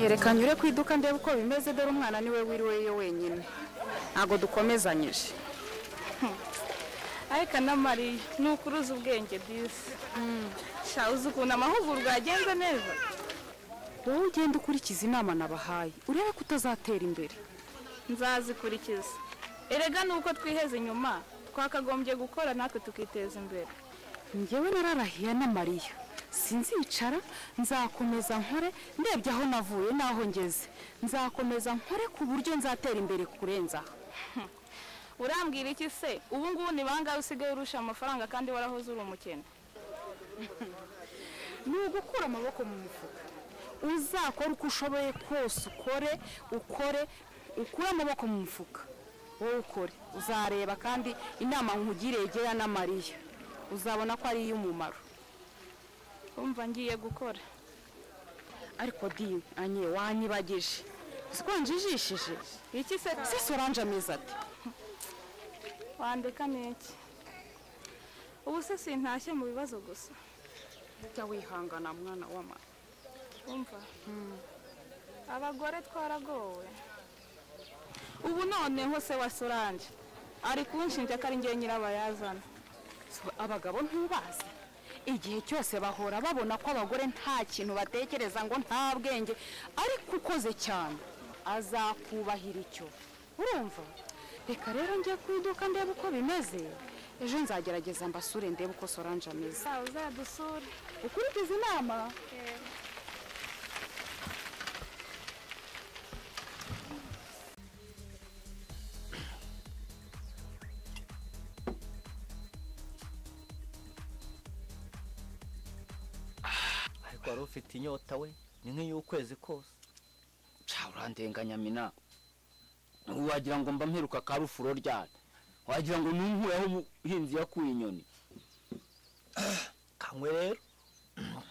Reka nyure ku iduka ndebe uko bimeze, dore umwana niwe wiriweyo wenyine, ntabwo dukomezanyije. Ariko na Mariya ni ukuruza ubwenge disi. Sha uzi ukuntu amahugurwa yagenze neza. Wowe ugenda ukurikiza inama nabahaye, urebe ko utazatera imbere. Nzazikurikiza. Erega nuko twiheze inyuma, twakagombye gukora natwe tukiteza imbere. Njyewe nararahiye na Mariya, sinzicara, nzakomeza nkore ndebye aho navuye n'aho ngeze. Nzakomeza nkore ku buryo nzatera imbere kurenza. Urambwira iki se? Ubu ngubu ni bangahe usigaye urusha amafaranga kandi warahoze uri umukene? Ni ugukura amaboko mu mufuka. Uzakora uko ushoboye kose, ukore ukore, ukure amaboko mu mufuka, wowe ukore, uzareba. Kandi inama nkugiriye gera na Mariya, uzabona ko ari iy'umumaro. Umva ngiye gukora. Ariko di anye wanyibagije, siko njijishije iki se? Se Solange ameze ate? Wandeka niki? Ubu se sintashye mu bibazo gusa. Jya wihangana mwana w'ama. Umva abagore twaragowe. Ubu noneho se wa Solange ari kunshinja ko ari njye nyirabayazana. Abagabo ntubazi, igihe cyose bahora babona ko abagore nta kintu batekereza, ngo nta bwenge, ariko ukoze cyane azakubahira icyo. Urumva? Reka rero njye ku iduka ndebe uko bimeze, ejo nzagerageza mbasure ndebe uko Solange ameze. Uzadusure ukurikize inama. Ariko wari ufite inyota we, ni nk'iy'ukwezi kose. Ca urandenganya mina, wagira ngo mba mperuka ka rufuro ryari, wagira ngo nunkuyeho umuhinzi yakuye inyoni. Kanywe rero,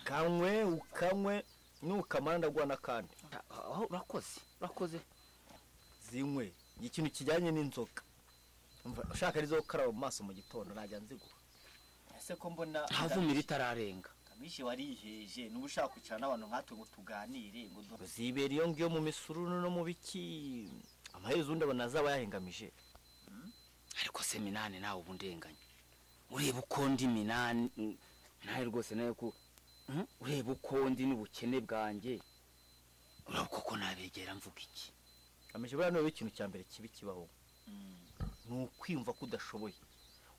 kanywe ukanywe, nukamara ndaguha n'akandi. Aho urakoze, urakoze. Zinywe ikintu kijyanye n'inzoga, ushaka arizo gukaraba mu maso mu gitondo najya nziguha. Ese ko mbona ntavumira itararenga. Kamishi wariheje, nuba ushaka kwicara n'abantu nkatwe ngo tuganire, ngo zibera iyo ngiyo mu misururu no mu biki, amaherezo undi abona azaba yahengamije. Ariko se Minani nawe ubu ndenganya, ureba uko ndi Minani nawe rwose nawe ko ureba uko ndi n'ubukene bwanjye, uraba koko nabegera mvuga iki? Kamishi buriya niwe ikintu cya mbere kibi kibaho, ni ukwiyumva ko udashoboye,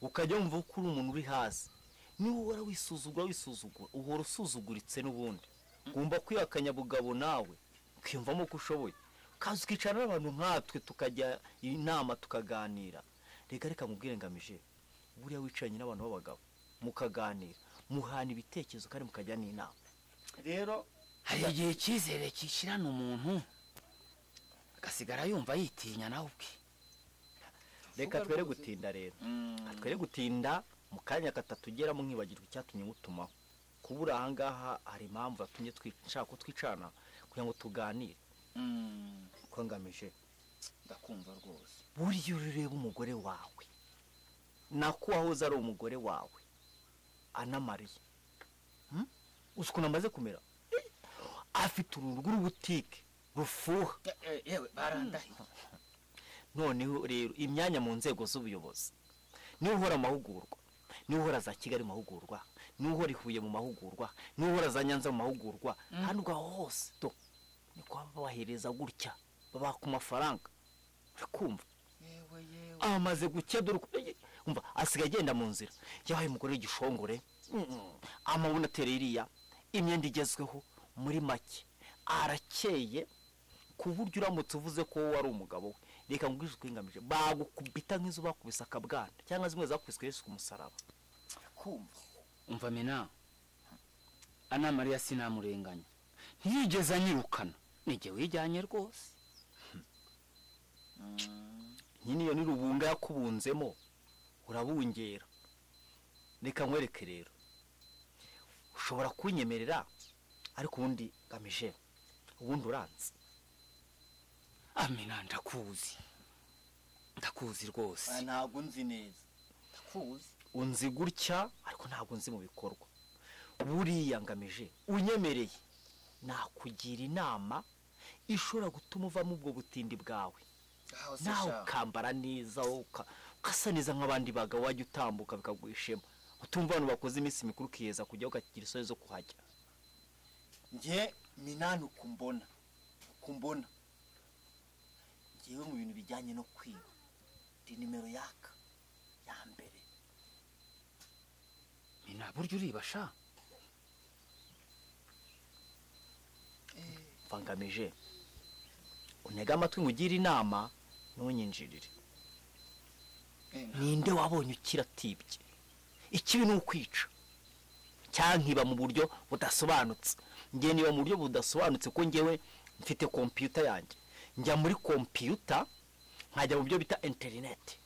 ukajya wumva ko uri umuntu uri hasi. Niba uhora wisuzugura wisuzugura, uhora usuzuguritse n'ubundi. Ugomba kwihakanya bugabo nawe, ukiyumvamo ko ushoboye, ukaza ukicara n'abantu nkatwe tukajya inama tukaganira. Reka reka nkubwire ngamije, buriya wicaranye n'abantu b'abagabo mukaganira, muhana ibitekerezo kandi mukajya n'inama. Rero hari igihe icyizere kishirana umuntu agasigara yumva yitinya nawe ubwe. Reka twere gutinda rero, twere gutinda mu kanya katatugeramo nkibagirwa icyatumye ngutumaho. Kubura aha ngaha hari impamvu yatumye nshaka ko twicana kugira ngo tuganire. Ko ngamije ndakumva rwose. Buriya ureba umugore wawe, nako wahoze ari umugore wawe Ana Mariya, uzi ukuntu amaze kumera? Afite uruhu rw'urubutike rufuha. Yewe barandahiye. Noneho rero imyanya mu nzego z'ubuyobozi, niwe uhora amahugurwa, niwe uhora za Kigali mu mahugurwa, niwe uhora i Huye mu mahugurwa, niwe uhora za Nyanza mu mahugurwa, hano ubwaho hose to niko babahereza gutya, babaka amafaranga. Urikumva? Amaze gucya dore umva asigaye agenda mu nzira, yabaye umugore w'igishongore, amabuno atera iriya, imyenda igezweho, muri make arakeye ku buryo uramutse uvuze ko wowe ari umugabo we, reka ngwije ukwingamije, bagukubita nk'izo bakubise akabwana cyangwa zimwe zakubiswe Yesu ku musaraba. Kumva umva mina, Ana Mariya sinamurenganya, ntiyigeze anyirukana, nijye wijyanye rwose. Nyine iyo ni rubunga yakubunzemo, urabungera. Reka nkwereke rero, ushobora kunyemerera, ariko ubundi ngamije, ubundi uranze. Amina ndakuzi, ndakuzi rwose. Ntabwo nzi neza, ndakuzi. Unzi gutya ariko ntabwo nzi mu bikorwa. Buriya ngamije unyemereye nakugira inama Ishobora gutuma uvamo ubwo butindi bwawe. Nawe ukambara neza, ukasa neza nk'abandi bagabo, wajya utambuka bikaguha ishema. Utumva abantu bakoze iminsi mikuru ukiheza kujya ukagira isoni zo kuhajya. Njye Minani ukumbona ngewe mu bintu bijyanye no kwiba ndi nimero yaka ya mbere. Mina burya uriba sha. Mvangamije, untege amatwi ngugire inama, ntunyinjirire. Ninde wabonye ukira atibye? Ikibi ni ukwica cyangwa nkiba mu buryo budasobanutse. Njye niba mu buryo budasobanutse ko ngewe mfite kompiyuta yanjye, njya muri kompiyuta nkajya mu byo bita interineti.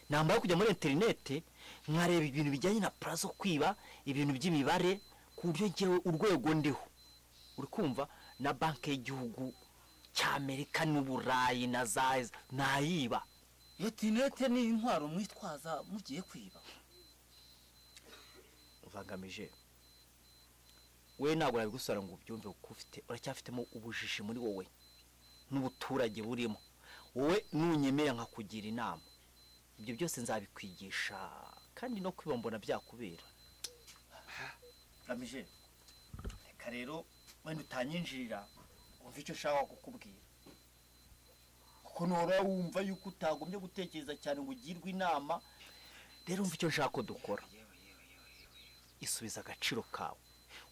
Namara kujya muri interineti nkareba ibintu bijyanye na pura zo kwiba, ibintu by'imibare, ku buryo ngewe urwego ndiho uri kumva na banki y'igihugu cy'Amerika n'Uburayi na za nayiba. Interineti ni intwaro mwitwaza mugiye kwiba. Uvangamije, we ntabwo nabigusora ngo ubyumve kuko ufite uracyafitemo ubujiji muri wowe n'ubuturage burimo. Wowe nunyemera nkakugira inama, ibyo byose nzabikwigisha, kandi no kwiba mbona byakubera. Ramije, reka rero wenda utanyinjirira wumva icyo nshaka kukubwira, kuko nora wumva yuko utagombye gutekereza cyane ngo ugirwe inama. Rero umva icyo nshaka ko dukora, isubiza agaciro kawe,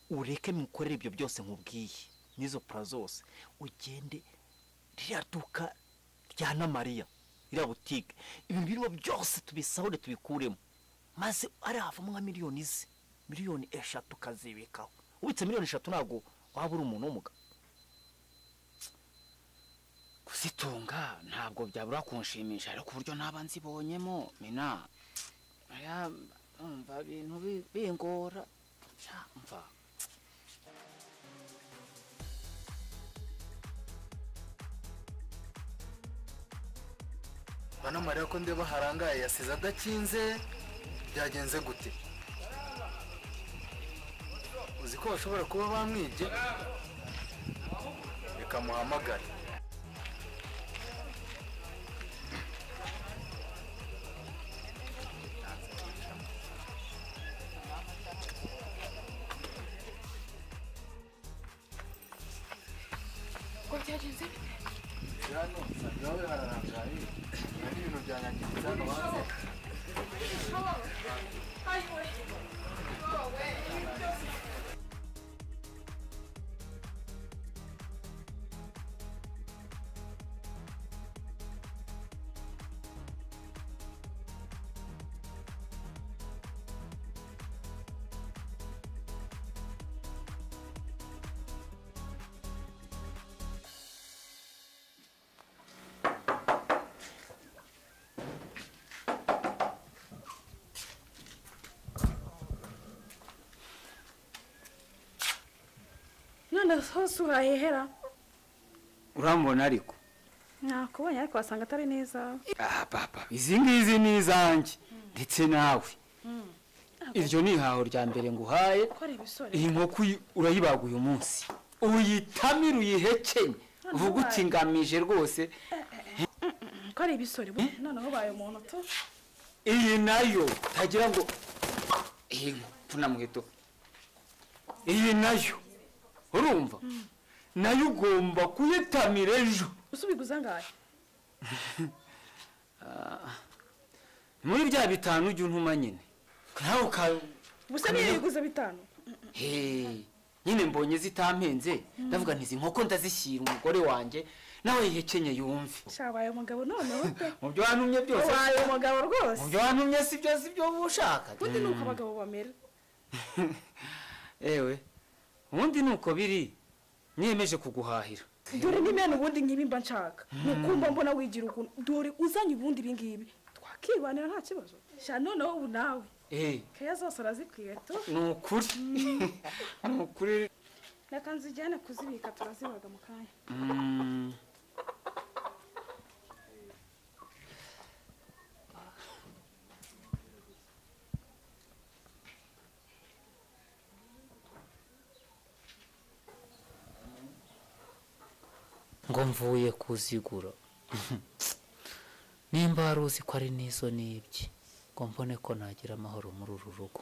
ureke mukorere ibyo byose nkubwiye n'izo pura zose, ugende ririya duka rya na Mariya, iriya butike, ibintu birimo byose tubisahure tubikuremo, maze ari havamo nka miliyoni ze, 3 miliyoni ukazibikaho. Ubitse 3 miliyoni ntabwo waba uri umuntu w'umugabo. Kuzitunga ntabwo byabura kunshimisha, ariko uburyo naba nzibonyemo Mina aya umva ibintu bingora sha mva. Bana Mariya, ko ndeba harangaye, yasize adakinze, byagenze gute? Uzi ko bashobora kuba bamwibye? Reka muhamagare. Ngo byagenze bite? Hano nsanga iwawe hararangaye, hari ibintu byanyangiritse hano hanze. None hose urahehera? Urambona ariko? Nakubonye, ariko wasanga atari neza. Ah papa, izi ngizi ni izanjye ndetse nawe. Iryo ni ihaho rya mbere nguhaye. Ko ari ibisore. Iyi nkoko urayibaga uyu munsi, uyitamire, uyihekenye, uvuga uti ngamije rwose. Ko ari ibisore, noneho ubaye umuntu tu. Iyi nayo tagira ngo iyi pfuna muheto, iyi nayo urumva nayo ugomba kuyitamira ejo. Usubiguza angahe? Muri bya 5 ujya untuma nyine nawe uka Gusa niyo yiguze 5? He, nyine mbonye zitampenze, ndavuga nti izi nkoko ndazishyira umugore wanjye nawe yihekenye yumve. Shabaye umugabo noneho pe. Mu byo wantumye byose. Ubaye umugabo rwose. Mu byo wantumye si byo uba ushaka. Ubundi ni uko abagabo bamera. Ewe, ubundi ni uko biri, niyemeje kuguhahira. Dore n'imena, ubundi nkibi mba nshaka ni ukumva mbona wigira ukuntu. Dore uzanye ubundi ibi ngibi twakibanira nta kibazo sha. Noneho ubu nawe keya zose urazikwiye tu. Ni ukuri, ni ukuri. Reka nzijyane kuzibika, turazibaga mu kanya. Ngo mvuye kuzigura. Nimba wari uzi ko ari n'izo nibye, ngo mbone ko nagira amahoro muri uru rugo.